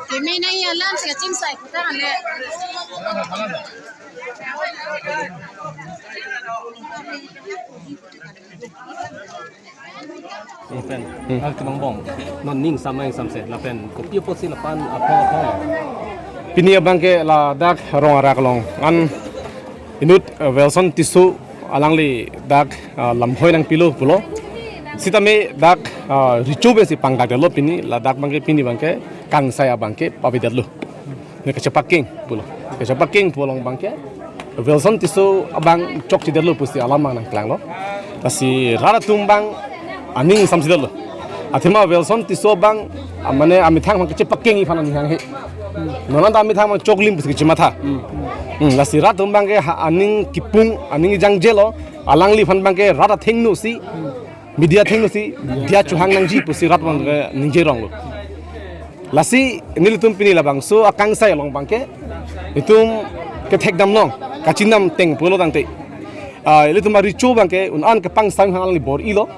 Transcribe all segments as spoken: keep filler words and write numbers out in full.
Keme nangji alam si kachingsai kutang le. Pen, hmm, ah, kemang bong. Non ning samai samse, lapen kopi apotsi lapan aphong aphong. Pini abangke ladak Rong Arak along an inut, eh, Welson Tisso alangli dak, ah, lamhoi nangpilo pulo. Sitame dak, ah, recho pensi pangdakdetlo pini, ladak abangke pini abangke kangsai abangke pavedetlo. Ne kachepakeng pulo. Kachepakeng pu along abangke Welson Tisso abang chokchedetlo pusi alam abang nangklanglo. Lasi rat atum abang aning samsedetlo. Athema Welson Tisso abang, ah, mane amethang abang kachepakengji aphan aning hanghe. Non anta amethang abang choklim pusi kachematha. Hmm, lasi rat atum abangke ha aning kipung, aning jangjelo, alangliphan abangke rat athengno si, media athengno si dia chohang nangji pusi rat abangke ningjeronglo. Lasi nelitum pini labangso akangsai along abangke itum kethekdam long, kachinam teng pulo tangte, ah, ilitum arecho abangke un-an kepangsai hang alangli bor-ilo.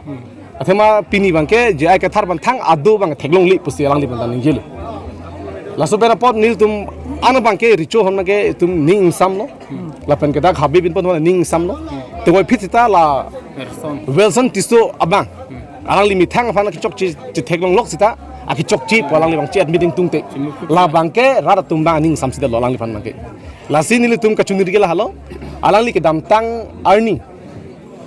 Athema pini abangke J I Kathar aphan thang ado abang theklongle pusi alangliphan ta ningjelo. Laso pen apot nelitum an abangke recho hon abangke itum ning ingsamlo. Lapen ke dak Habib Binpon aphan ning ingsamlo. Tevoiphit seta la Welson. Welson Tisso abang, alangli methang aphan kechokche chetheklonglok seta akechokche pu alangli abang che-admit ingtungte. La abangke rat atum abang aning samsedetlo alangliphan abangke. Lasi nelitum kachiningri ke lahelo. Alangli kedamtang arni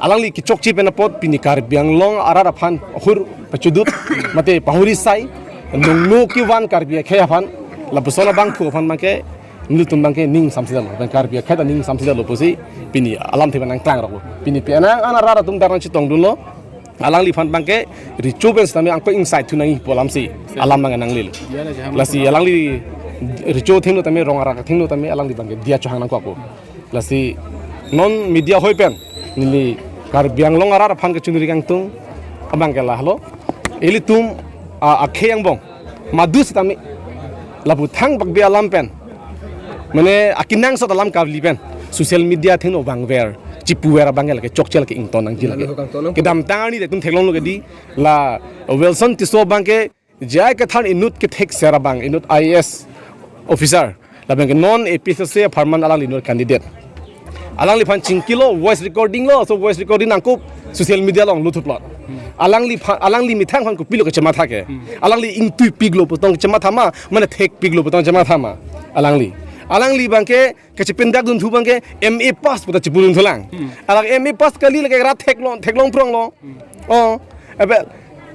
alangli kechokche pen apot pini Karbi Anglong arat aphan hur pachudut mate pahuri sai nongno kevan Karbi akhei aphan, lapuson abangphu aphan abangke nelitum abangke ning samsedetlo, pen Karbi akhei ta ning samsedetlo pusi pini alamthe abang nangklangroklo. Pini penang an arat atum dak nangchetongdunlo. Alangliphan abangke recho pen sitame angko ingsai thu nangji pu alamsi alam abang nanglelo. Lasi alangli recho athengno tame, Rong Arak athengno tame alangli abangke dia chohang nangkokpo. Lasi non media hoi pen neli Karbi Anglong arat aphan kachiningri kangtung abangke lahelo. Ilitum, ah, akhei angbong madu sitame lapu thangbak bi alam pen, mane akenangsot alam kali pen social media athengno vangver, chipuver abangke lake chokche lake ington nangji lake. Kedamtang arni itum theklonglo ke di, la Welson Tisso abangke J I Kathar inut kethekser abang, inut I A S officer, lapen ke non A P H L C apharman alangli inut candidate. Alangliphan chingkilo, voice recording lo, so voice recording nangkup social media along luthuplot. Alangliphan, alangli methang aphan kopilo kachematha ke. Alangli ingtuipiklo pu tong kachematha ma, mane thekpiklo pu tong kachematha ma. Alangli. Alangli abangke kachepindakdun thu abangke M A pass pu ta chipudun thulang. Alang M A pass kali lake rat theklong, theklong pronglo. Oh, ebe,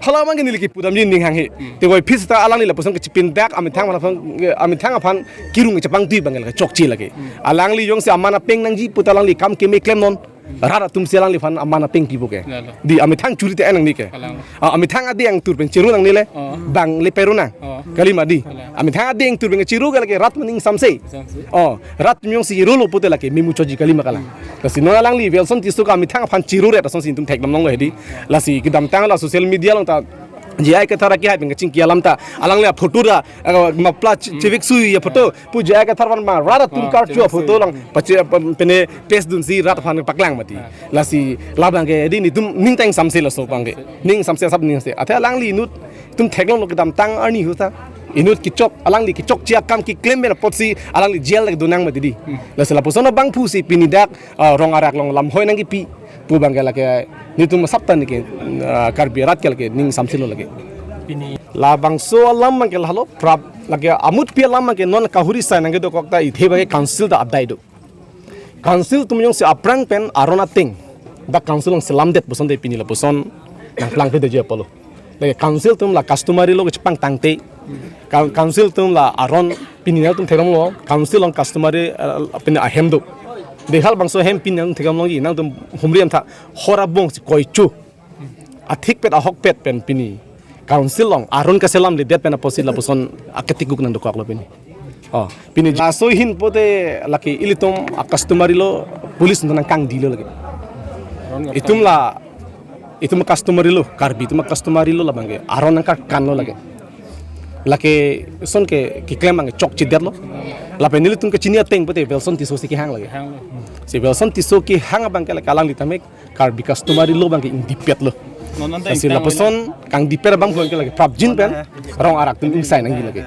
hala abangke neli kipudamji ning hanghe. Tevoiphit seta alangli lapuson kachepindak, amethang aphan, amethang aphan kirung chepangtui abangke lake chokche lake. Alangli jongsi aman apeng nangji pu ta alangli kam keme klemnon. Rat atumsi alangliphan aman apeng pipo ke. Lalo. Di amethang churi te-en nangne ke. Kalang. Ah, amethang ade angtur pen chiru nangne le. Oh. Bang le peru nang. Oh. Kalima di. Kalang. Amethang ade angtur pen chiru ke lake rat aning samse. Samse. Oh, rat atum jongsi chirolo pute lake memuchotji kalima kalang. Lasi non alangli Welson Tisso ke amethang aphan chiruret asonsi itum theklong longlo hedi. Lasi kedamtang la social media along ta J I Kathar akehai pen kachingki alam ta alangli aphoto ra, eh, mapla che-, cheveksui aphoto pu J I Kathar aphan ma rat atum karchu aphoto along pache, pa-, pene paste dunsi rat aphan paklang mati. Lasi labangke di nelitum ning ta ingsamse laso abangke. Ning ingsamse asap ning se. Athe alangli inut itum theklonglo kedamtang arni ahut ta inut kechok, alangli kechokche akam keklem pen apotsi alangli jail lake donang mati di. Lasi lapuson abangphusi pini dak, ah, Rong Arak along lamhoi nangkepi pu abangke lake nelitum asap ta neke, ah, Karbi arat ke lake ning samselo lake. Pini labangso alam abangke lahelo prap lake amutpi alam abangke non kahuri sai nangkedokok ta ithe abangke council ta adai do. Council atum jongsi aphrang pen aron ateng dak council along selamdet puson te pini lapuson nangplang pe deji apotlo. Lake council atum la customary law kachepangtangte. Coun-, council atum la aron pini nangtum theklonglo, council along customary, eh, pini ahem do. Dehal bangso ahem pini nangtum theklongji, nangtum humri amtha hor abong si koichu. Athikpet ahokpet pen pini council along aron kaselamledet pen apotsi lapuson aketikuk nangdokoklo pini. Oh, pini laso ahin pote lake ilitum a-customary law police nang kangdi lo lake. Itum la, itum customary law, Karbi itum customary law labang ke aron nang karkan lo lake. Lake son ke keklem abang ke chokche detlo. Lapen nelitum kechini ateng pote Welson Tisso si kehang lake. Si Welson Tisso kehang abang ke lake alangli tame Karbi customary law abang ke ingdipet lo. Non non ta si ingtang lapuson kangdipet abangphu ke lake prapjin pen rong arat atum ingsai nangji lake.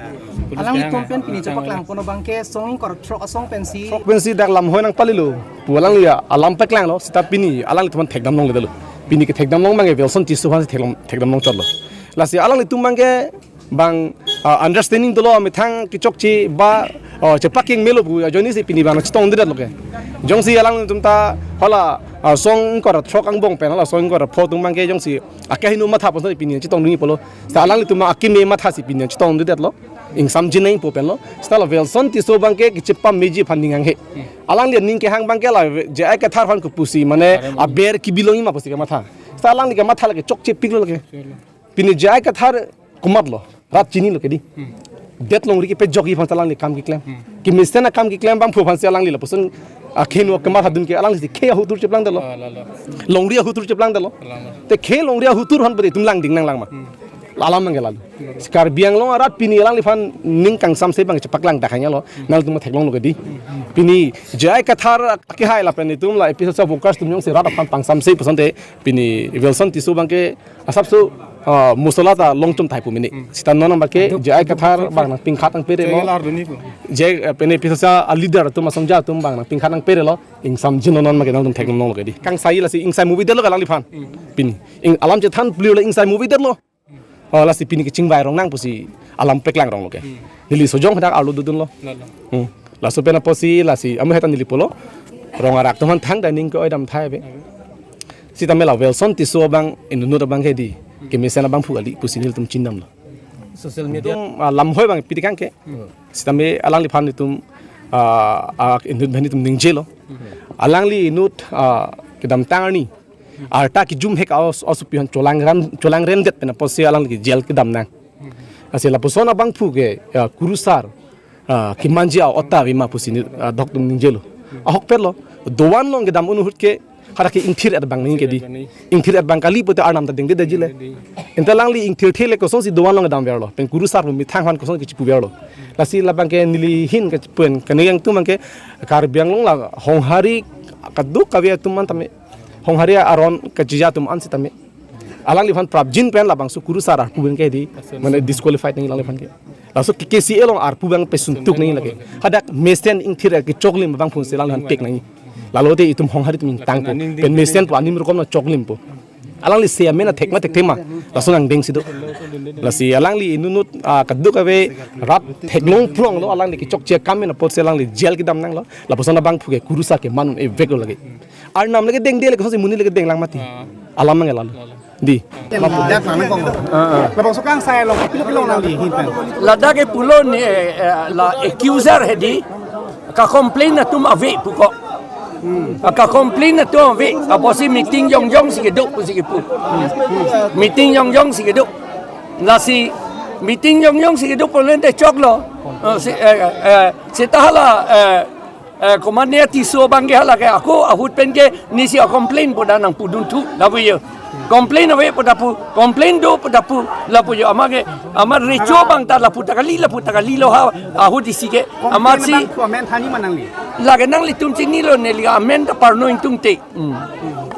Alanglitum pen pini chepaklangpon abang ke song ingkoi ra throk asong pensi. Throk pensi dak lamhoi nangpalilo pu alangli alam paklanglo, seta pini alanglitum thekdam longledetlo. Pini kethekdam long abang ke Welson Tisso aphan si thekdam, thekdam longchotlo. Lasi alanglitum abang ke bang, ah, understanding dolo, methang kechokche ba, ah, chepakeng melo pu ajoine si pini abang chetongdedetlo ke. Jongsi alangtum ta hala, ah, song ingkoi ra throk angbong pen hala song ingkoi ra pho atum abang ke jongsi akehingno matha ponsi pini chetongdunji pulo. Seta alanglitum akeme matha si pini chetongdedetlo. Ingsamjin nangpo penlo. Seta la Welson Tisso abang ke kechepameji aphan ning hanghe. Alangli aning kehang abang ke la J I Kathar aphan kopusi mane aber kebi longji ma pusi kematha. Seta alangli kematha lake chokchepiklo lake. Pini J I Kathar komatlo, rat chinilo ke di. Hmm. Det longri kepejokji aphan si alangli akam keklem. Hmm. Kemesen akam keklem abangphu aphan si alangli lapuson akehingno kemathadun ke alangli si khei ahutur cheplangdetlo. Ah, lalo. Longri ahutur cheplangdetlo. Lalo. Te khei longri ahutur aphan pote itum langding nanglang ma. Hmm. Alam abang ke lalo. Hmm. Si Karbi Anglong arat pini alangliphan ning kangsamse abang chepaklang dak hanya lo. Hmm. Nangtum theklonglo ke di. Hmm. Pini J I Kathar akehai lapen itum la A P S C workers atum jongsi rat aphan pangsamse pusonte pini Welson Tisso abang ke asapso, ah, mosola ta longchom thai pu mene. Hmm. Seta non abang ke J I Kathar abang nangpingkhat nangperelo. J I, eh, pene A P S C a-leader atum asongja atum abang nangpingkhat nangperelo. Ingsamjin non abang ke nangtum theklonglo ke di. Kangsai lasi ingsai muvidetlo ke alangliphan. Hmm. Pini. Ing alam chethan plilo ingsai muvidetlo. Oh, lasi pini kechingvai rong nang pusi alam paklang ronglo ke. Hmm. Neli sojong hadak arlo dodunlo. Lalo. Hmm. Laso pen apotsi lasi amu heta neli pulo. Rong arat atum aphan thangta ning ke-oi dam thai ave. Ave. Sitame la Welson Tisso abang inut abang ke di. Hmm. Kemesen abangphu kali pusi nelitum chindamlo. Social media. Itum, ah, lamhoi abang piti kangke. Hmm. Sitame alangliphan itum, ah, ah, inut abang itum ningjelo. Hmm. Alangli inut, ah, kedamtang arni arta kejum hek aos, aosopi aphan cholang ran, cholang rendet pen apotsi alangli ke jail kedam nang. Lasi lapuson abangphu ke, ya, kurusar, ah, kemanji a-ot ta ave ma pusi ni, ah, doktum ningjelo. Ahokpetlo, dovan along kedam un ahut ke, hadak ke ingthir-et abang nangji ke di. Ingthir-et abang kali pote arnam ta dengdedetji le. Ante alangli ingthirthe le kosonsi dovan along kedamverlo. Pen kurusar pu methang aphan kosonsi chipuverlo. Lasi labang ke neli ahin ke pen kene yang atum abang ke Karbi Anglong la honghari kadokave atum an tame honghari aron kachija atum an sitame alangliphan prapjin pen labangso kurusar arpu abang ke di, mane disqualified nangji alangliphan ke. Laso K K C A along arpu abang pesuntuk nangji lake. Hadak mesen ingthir kechoklim abangphu si alangliphan pek nangji. Lalote itum honghari atum ingtangpo. Pen mesen pu anim rokom nangchoklimpo. Alangli si amen athek ma thekthe ma. Laso nangdengsi do. Lasi alangli inut, ah, kadokave rat theklong phronglo, alangli kechokche akam pen apotsi alangli jail kedam nanglo. Lapuson abangphu ke kurusar keman un-eveklo lake. Arnam lake dengde le kosonsi monit lake denglang mati. Ah. Alam abang ke lalo. Lalo. Di. Dak nang kong. Ah, ah. Labangso kangsai along, pilo pilo nangli ahin pen. Ladak ke pulo ni, eh, eh, la accuser hedi. Ka-complain atum ave pu ko. Hmm. Ka-complain atum ave. Apotsi meeting jongjong si kedo pusi kepu. Hmm. Meeting jongjong si kedo. Lasi meeting jongjong si kedo pu lente choklo. Eh, si, eh, eh, seta hala, eh, eh, komatne Tisso abang ke hala ke ako ahut pen ke nisi a-complain pu ta nangpudun thu lapu jo. Complain ave pu ta pu, complain do pu ta pu lapu jo. Amat ke, amat recho abang ta lapu ta kali, lapu ta kalilo ha ahut isi ke. Amatsi complain abang ko amen thani ma nangli. Lake nanglitum chinilo neli amen ta parno ingtungte. Hmm.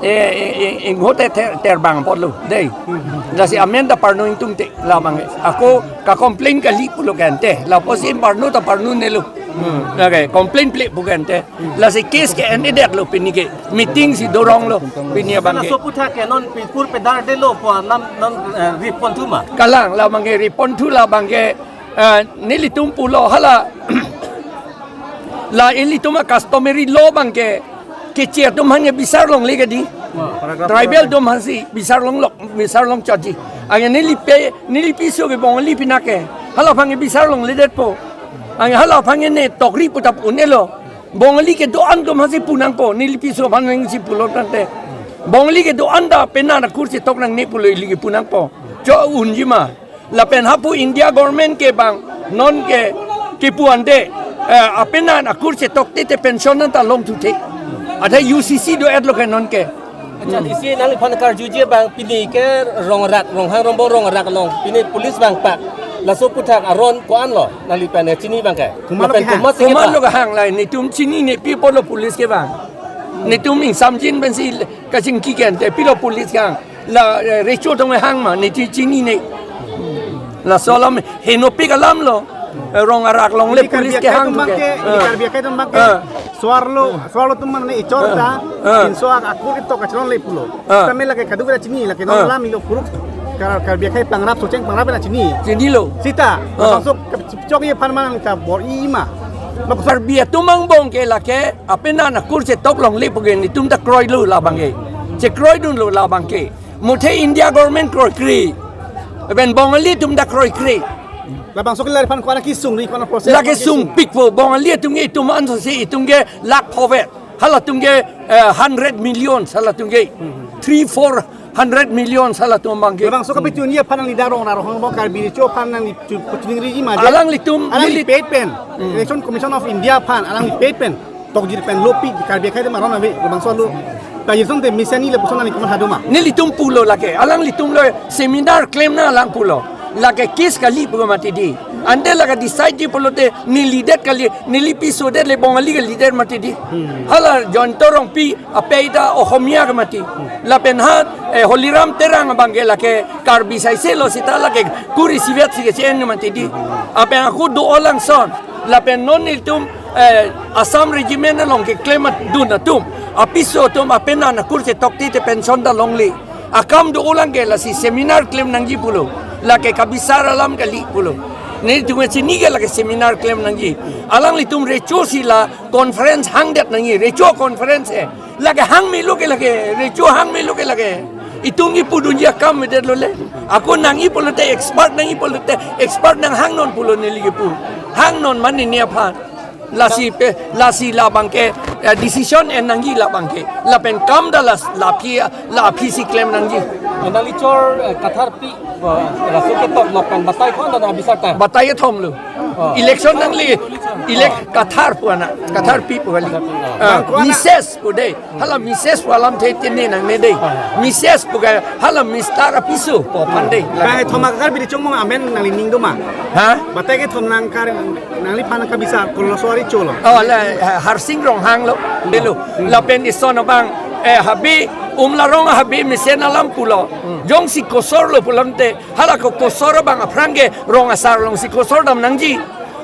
Eh, eh, eh, inghote ter, terbang apotlo, dei. Lasi amen ta parno ingtungte, labang. Ako ka-complain kali pulo ke ante. Lapuson parno ta parnonelo. Hmm. Lake, complain ple pu ke ante. Lasi case ke-endedetlo pini ke. Meeting si doronglo pini abang ke. Laso aphuthak ke non pipur pedardetlo pu alam non, eh, riponthu ma. Kalang, labang ke riponthu labang ke, eh, nelitum pulo hala. La ilitum a-customary law abang ke, keche atum aphan ke bisar longle ke di. Paragraph tribal atum aphansi bisar longlo, bisar longchotji. Anke nelipi, nelipiso ke Bongali pinak ke. Hala aphan ke bisar longledetpo. Anke hala aphan ke ne tokri pu ta pu un'elo. Bongali kedo-an atum aphansi pu nangpo, nelipiso aphan nangsi pulo tangte. Bongali kedo-an ta pena na kursi tok nangne pulo ili ke pu nangpo. Cho unji ma. Lapen hapu India government ke bang, non ke Kipu ante, eh, apenan akur chetokte te pension anta longthu the. Ada U C C do-etlo ke non ke. Accha, isi nangliphan karjuji abang pini ke Rongrak, Ronghang Rongbong Rongrak along pini police vangpak. Laso aputhak aron ko-anlo nangliphan chini abang ke? Komatlo lapen kehang? Komatsi komatlo kehang? Kehang la, netum chinine pi apotlo police kevang. Netum ingsamjin pensi kachingki ke ante pilo police kehang. La, eh, recho atum kehang ma, netum chinine. Laso alam henopik alamlo. Eh, Rongrak along le police kehang abang ke, ke, ini eh, Karbi akhei atum abang ke, eh, suarlo, suarlo atum mane echor ta, eh, pinso ak akur ketok kachron le pulo. Eh. Tame lake kadokave chini, lake non, eh, alam ilo puruk Kar-, Karbi akhei pangrap, Socheng pangrap na chini. Chinilo. Sita, eh, masuk ke chok ye aphan manang ta bor-i ma. Mak Karbi atum angbong ke lake, apenan akur chetok longle pu ke netum ta kroilo labang ke. Chekroidunlo labang ke. Muthe India government kroikre. Lapen Bongali atum ta kroikre. Labangso ke lariphan ko-an kesung ri, ko-an process lake kesung sungpikpo, Bongali atum ke itum ansose itum ke lakh phovet. Halatum ke, eh, hundred million halatum ke. Hmm. Three, four hundred million halatum abang ke. Labangso kapachunji aphan nangli Rongrak Ronghang Rongbong Karbi Recho aphan nangli chu-, pachuningri ma je. Alanglitum, alanglitum neli pet pen. Hmm. Election Commission of India aphan alanglitum pet pen tokjir pen lopi Karbi akhei atum aron ave, labangso lo. Tajison te misani lapuson nangli komat hado ma? Nelitum pulo lake, alanglitumlo seminar klemnang alang pulo. Lake case kali pu mati di. Ante lake decide ji pulote neli det kali, neli piso det le Bongali kalidet mati di. Hmm. Hala Jayanta Rongpi apei ta Ohomia ke mati. Hmm. Lapen ha, eh, Holiram Terang abang ke lake Karbi saiselo sita lake kur isivet si ke si en mati di. Hmm. Lapen ako do-o langson. Lapen non nelitum, eh, Assam Regiment along keklem dun atum. Apiso atum apenan akur chetokte te pension ta longle. Akam do-o lang ke lasi seminar klem nangji pulo. Lake kabisar alam kali pulo. Netum chini ke lake seminar klem nangji. Alanglitum Recho si la conference hangdet nangji. Recho conference he. Lake hang melo ke lake. Recho hang melo ke lake. Itum kipudunji akam avedetlo le. Ako nangji pulote expert nangji pulote expert nanghangnon pulo neli kipu. Hangnon mane ne aphan. Lasi pe, lasi labang ke, eh, decision en nangji labang ke. Lapen kam ta las, la aphi, la aphi si klem nangji. Nangli chor, eh, Kathar pi, eh, laso ketok nok pen batai ko-an ta nang bisar ta? Batai kethomlo. Oh. Election nangli, elect, oh, Kathar pu ana, Kathar pi pu kali. Kathar pi, oh. Ah, bang ko-an na- Missus pu dei. Hala Missus pu alamthe tini nangne dei. Ah. Missus pu ke hala Mister apiso pu aphan dei. Bang kethom akar bidi chongmong amen nangli ning do ma? Ha? Batai kethom nang kar nangliphan kabisar koloso ari cholo. Oh, la, ha-, Harsing Ronghang lo, delo. Hmm. Lapen ison abang, eh, habe, Umlarong habe mesen alam pulo. Hmm. Jongsi kosor lo pulote, hala ko kosor abang aphrang ke rong asar alongsi kosor dam nangji.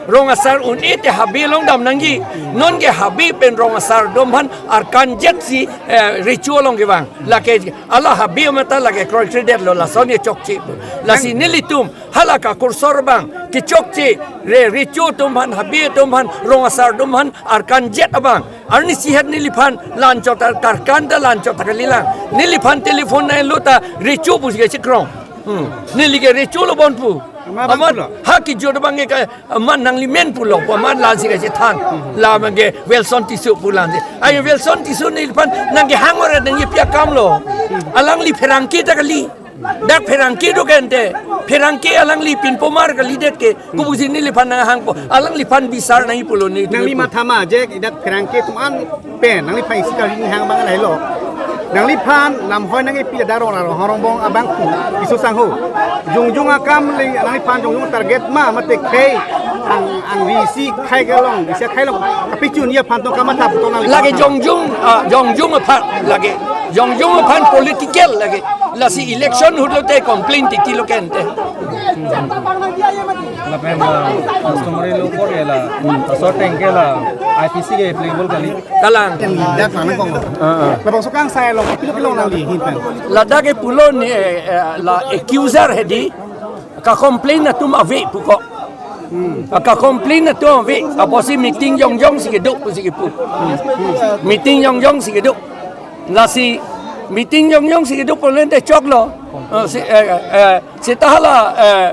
Rong asar un-e te habe along dam nangji. Non ke habe pen rong asar atum aphan arkan jet si, eh, Recho along kevang. Lake hala habe mata lake kroikredetlo, lason ke chokche. Lasi nelitum hala ka kosor abang kechokche, re, Recho atum aphan, habe atum aphan, rong asar atum aphan arkan jet abang. Arnisi het neliphan la-anchot ta, karkan ta la-anchot ta kalilang. Neliphan telephone nanglo ta Recho pusi kechekrong. Hmm. Neli ke Recho lo bon pu. Amat abang, amat pulo. Ha kejut abang ke ka, amat nangli men pulo pu, amat la-ansi kachethan. Hmm. La abang ke Welson Tisso pu la-ansi. Ayo Welson Tisso neliphan nangkehang oret nangji pi akam lo. Hmm. Alangli pherangke ta kali. Dak pherangke do ke ante. Pherangke alangli pinpomar kalidet ke. Kopusi neliphan nanghangpo. Alangliphan bisar nangji pulo ne. Nangli matha ma je dak pherangke atum an pen nangliphan isi kali ni hang abang lahelo. Nangliphan lamhoi nangkepi ladak Rongrak Ronghang Rongbong abang pu isu sangho. Jongjong akam le nangliphan jongjong target ma mate khei ang, angri isi khei kelong, isi khei long. Kapachunji aphan tong kamatha pu tong nangli. Lake jongjong, ah, jongjong aphan lake. Jongjong aphan political lake. Lasi election ahut lote complain titi lo ke ante. Lapen, ah, customary law apor ke la, asor ateng ke la, I P C ke applicable kali. Kalang. Yang lidak mana kong? Ah, ah. Labangso kangsai along, pilo pilo nangli hin pen. Ladak ke pulo ni, eh, eh, la accuser hedi, ka complain atum ave pu ko. Hmm. Ka complain atum ave, apotsi meeting jongjong si kedo pusi kepu. Hmm. Meeting jongjong si kedo. Lasi meeting jongjong si kedo pulote choklo. Eh, si, eh, eh, seta hala, eh,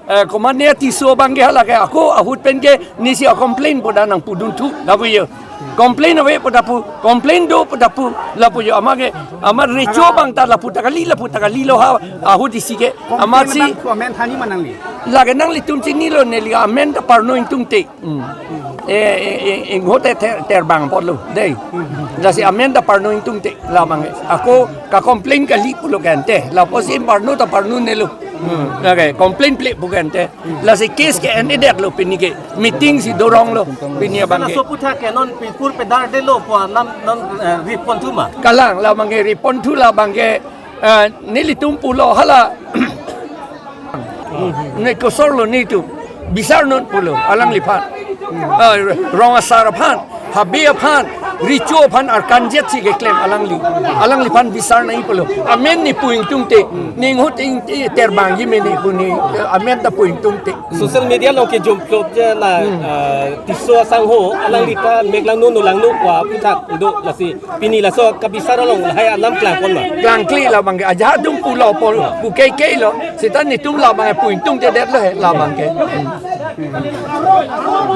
Eh, komat ne Tisso abang ke hala ke ako ahut pen ke nesi a-complain pu ta nangpudun thu lapu jo. Complain ave pu ta pu, complain do pu ta pu lapu jo. Amat ke, amat recho abang ta lapu ta kali, lapu ta kali lo ha, ahut isi ke. Amatsi complain abang ko amen thani ma nangli? Lake nanglitum chinilo, neli amen ta parno ingtungte. Hmm. Eh, eh, eh, inghote ter, terbang apotlo dei. Lasi amen ta parno ingtungte labang ke. Ako ka-complain kali pulo ke ante. Lapusi parno ta parno nelo. Hmm. Lake complain ple pu ke ante. Lasi case ke endedetlo pini ke. Meeting si doronglo pini abang ke. Laso aputhak ke non pipur pedar detlo pu alam non, eh, riponthu ma? Kalang labang ke riponthu labang ke, eh, nelitum pulo hala. Ne kosorlo netum. Bisar non pulo alangliphan. Eh, rong asar aphan, habe aphan, recho aphan arkanjet si keklem alangli. Alangliphan bisar nangji pulo. Amen ne pu ingtungte, ne inghot ingte terbangji mene pu ne, eh, amen ta pu ingtungte. Social media along kejom plot je la, ah, Tisso asangho, alangli ta mek langno no langno pu aputhak do lasi. Pini laso kabisar along lahai alam klangpon ma? Klangkle labang ke, ajahak atum pulo pol, pu keikei lo. Seta netum labang ke pu ingtungtedetlo he labang ke.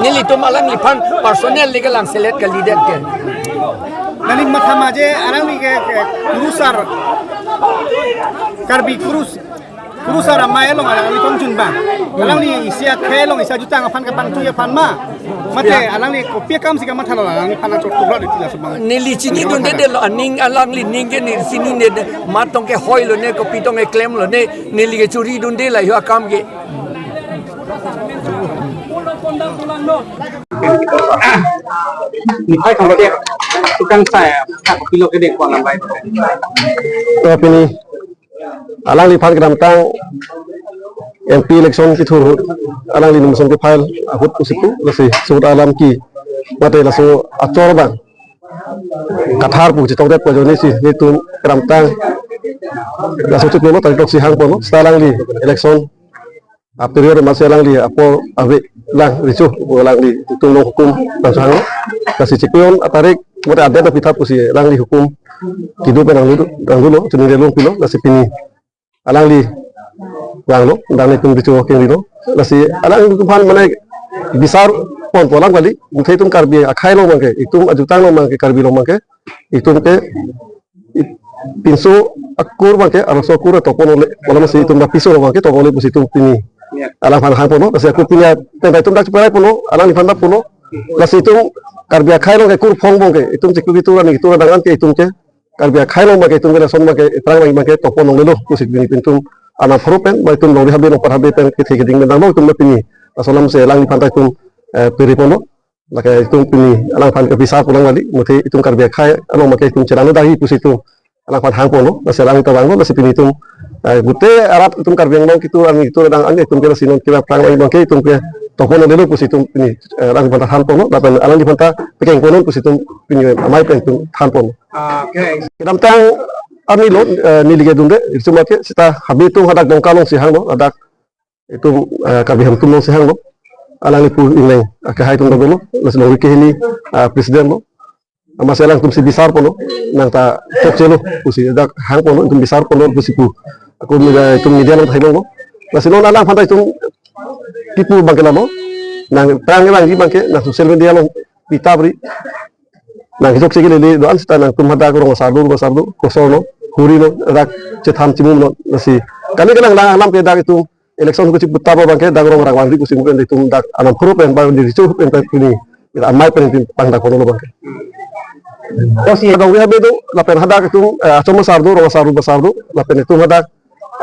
Nelitum alangliphan personal le kelang selet kalidet ke. Nangli matha ma je alangli ke, ke kurusar, Karbi kurus, kurusar amei along alangli tong junbang. Alangli isi akhei along isi ajutang aphan kepangtui aphan ma. Mate, ya, alangli kopi akam si kamatha lo, alangliphan achot tukra di tila subang. Neli chinidundedetlo, aning alangli ning ke neli chinine, mat tong ke hoilo ne, kopi tong ke klemlo ne, neli ke churidunde lahai akam ke. Niphai kang lo dia, tukang saya, tak pilo ke dek kuang nambai. To pini alangliphan kedamtang M P election kethur ahut, alangli nomination ke-file ahut pusi pu, lasi surat alam ke mate laso achor abang kathar pu chetongdet pu ajoine si netum kedamtang laso chiklo tarik throksi hangponlo, seta alangli election a-period amatsi alangli apor ave lang recho pu alangli itum along hukum nangchehanglo. Lasi chiklo atarik mate adet apitha pusi alangli hukum kedo pen nanglo, nanglo, chunile long pilo, lasi pini alangli vanglo, dang netum recho kengrilo. Lasi alanglitum aphan mane bisar ponpo alam kali, muthe itum Karbi akhei along abang ke, itum ajutang along abang ke, Karbi along abang ke, itum ke, i-, pinso akur abang ke, arloso akur topon ole, malam si itum ta pinso abang ke topon ole pusi itum pini alangphan hangponlo, lasi ako pini pen ta itum dak cheparai ponlo, alangliphan ta ponlo, lasi itum Karbi akhei along ke kurphong abang ke, itum chiklo ketur arni ketur adang an ke itum ke, Karbi akhei along abang ke itum ke lason abang ke, terang abang ke topon longlelo pusi pini itum anam pharo pen, ba itum longri habe longpat habe pen kethe keding pen damlo itum pini. Laso alam si alangliphan ta itum, eh, piri ponlo. Lake itum pini alangphan ke bisar pu alam kali, muthe itum Karbi akhei along abang ke itum cherangno dagi pusi itum alangphan hangponlo, lasi alang ta vanglo, lasi pini itum, eh, gute arat itum Karbi Anglong ketur arni ketur adang an itum ke lasi non kila prang abang ke itum ke topon longlelo pusi itum pini, eh, alangliphan ta thanponlo, lapen alangliphan ta pekeng ponnon pusi itum pini amei pen itum thanponlo. Ah, okay. Kedamtang arni lo, eh, neli kedunde, itum ke seta habe atum hadak Dongka along si hanglo, hadak itum, eh, Karbi Hemtum along si hanglo. Alangli pu ingleng, eh, kehai atum dolo, lasi longri kehini, eh, president lo. Amatsi alangtum si bisar ponlo, nang ta chokchelo pusi dak hangponlo, itum bisar ponlo pusi pu. Ako media, itum media along ta heilonglo. Lasi non alangphan ta itum kipu abang ke lalo. Nang terang abang ke abang ke, nang social media along pitap ri. Nang kechokche kelele do-an seta nangtum hadak rong asar do, rubasar do, kosorlo, hurilo, dak chethan chimumlo, lasi. Kami kelang lang alam ke dak itum election ko chiputap abang ke dak rong rang vangri pusi pen itum dak anam pharo pen ba di recho pen pen pini. Amei pen itum pangdak kono abang ke. Kosi dong ri habe do, lapen hadak itum, eh, achom asar do, rong asar, rubasar do, lapen itum hadak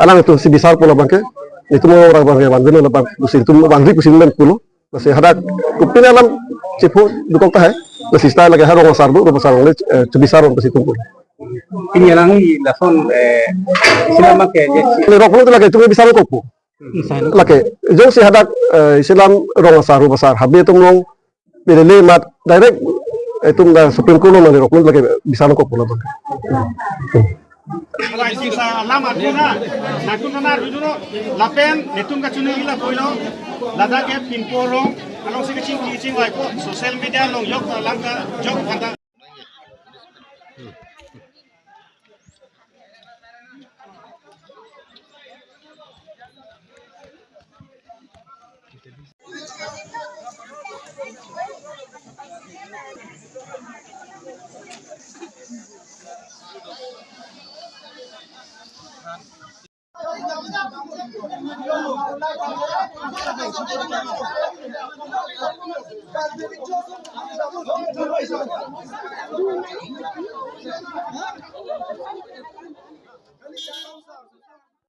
alanglitum si bisar pulo abang ke. Itum rong rang abang ke vanvelo labang pusi itum vangri pusi pen pulo. Lasi hadak kopine alam chepho dokok tahai. Lasi seta lake ha rong asar do, rubasar along le, eh, chebisar pusi itum pu. Pini alangli lason, eh, isi alam ke, je, le rok pulo lake itum bisar kokpo. Lake jongsi hadak, eh, isi alam rong asar, rubasar, habe atum along pelele mat direct itum ta Supreme Court along nang rok pulo lake bisar kokpo labang. Alai sing sa alam arjuna, nakun na arjuna, lapen netum kachini ila koilo, ladak ke pinpo rong, along si kaching kaching lai ko, social media along jok alam ka, jok phanta.